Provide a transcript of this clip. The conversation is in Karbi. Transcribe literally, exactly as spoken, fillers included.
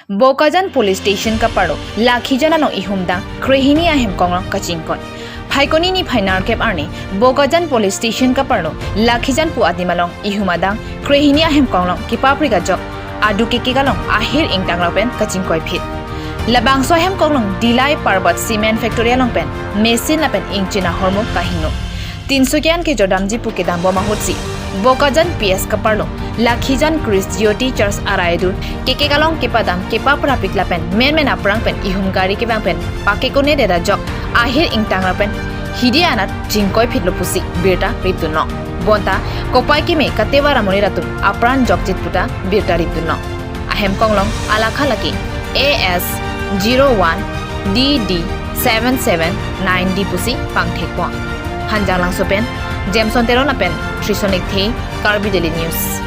Bokajan Police Station kaparlo Lakhijan along ihumdang krehini ahem konglong kachingkoi. Phaikuni niphai nerkep arni Bokajan Police Station kaparlo Lakhijan pu adim along ihum adang krehini ahem konglong kepaprik ajok adu kekek along ahir ingtang rap pen kachingkoi phit. Labangso ahem konglong Dillai Parbat Cement Factory along pen machine lapen ingchin ahormu kahingno. Tinsukian kejordamji pu kedambom ahutsi Bokajan P S kaparlo Lakhijan Christ Jyoti Church arai adur kekek along kepadam kepaprapik lapen menmen aphrang pen ihum gari kevang pen pakekune det ajok ahir ingtang rap pen hidi anat chingkoi phitlo pusi birta ripdunlong. Bonta kopai keme katevar amonit atum apran jokjit puta birta ripdunlong. Ahem konglong alakha lake A S zero one D D seven seven nine D pusi pangthekpon. Hanjanglangso pen Jameson Teron lapen Trisonic The, Karbi Daily News.